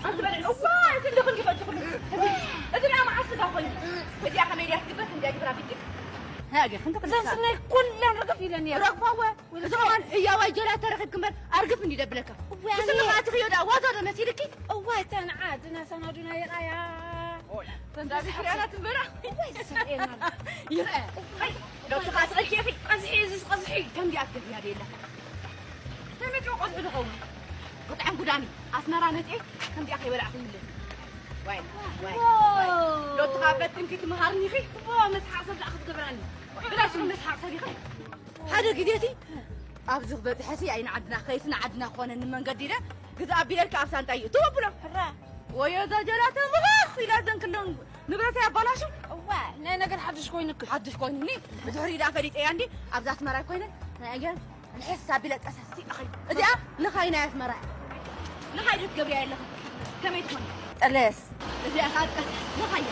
ኣትበል እዋ፣ እዚ ልኽን ይፈትኹሉ። እዚ ደኣ መዓስ ስጋ ኮይኑ? እዚኣ ከመይ ድያ ትግበር? ከምዚኣ ግብራ ቢትክ። ሃገ፣ ክንተ እዘን ስናይ ኩለን ርግፍ ኢለን እየን። ረግፋወ። እዚ ከማን እያዋይ ጀላት ተረኺብክ እምበር ኣርግፍ እንዲ ደብለካ። እዋይ፣ እሱ ኣነ ከኣ ትኽዮ ደኣ ዋዛ ዶ መሲልኪ? እዋይ፣ እተን ዓድና ሰናዱና ይርኣያ። ኦይ፣ ተንዳዚ ክሪያና ትንበራ። እዋይ፣ ዝስርኤና። ይርአ። ዶክተር ኣስረኪ ኢኺ። ቀዝሒ፣ እዚስ ቀዝሒ። ከምዚ ኣትገብያ ደየለካ። ተመጭ ቆልዑ ዝኸውን። ብጣዕሚ ጉዳሚ። ኣስመራ መፅኤ ከምዚኣ ከይበላዕኹ ይብለኒ። ዋይ፣ ዋይ፣ ዋይ። ዶ ትኻፈት ጥንኪ ትምሃርኒ ኢኺ? እቦ፣ መስሓቕ ሰብ ደኣ ክትገብራኒ። ብላስኹም መስሓቕ ሰብ ኢኺ። ሓደ ግዜ እቲ ኣብዚ ክበፅሐሲ ኣይ ንዓድና ክኸይሲ ንዓድና ክኾነኒ መንገዲ ኢለ ግዛ ኣቢለልካ ኣብ ሳንጣ እዩ እትወብሎ። ሕራ። ወዮ እዛ ጀላተ ምኽኽ ኢላ ዘን ክለን ንብረተይ ኣባላሹ። እዋ፣ ናይ ነገር ሓድሽ ኮይኑኪ። ሓድሽ ኮይኑኒ። ብድሕሪ ኢላ ፈሊጠያ እንዲ ኣብዛ ኣስመራ ኮይነ ናይ ኣገር ንሕስ ኣቢለ ጠሰስቲ እኽል። እዚኣ ንኻይ ናይ ኣስመራ። ንኻይ ዶ ትገብርያ ኣለኺ? ከመይ ትኾን? ጠለስ። እዚኣ ካብ ጠለስ ንኻይ።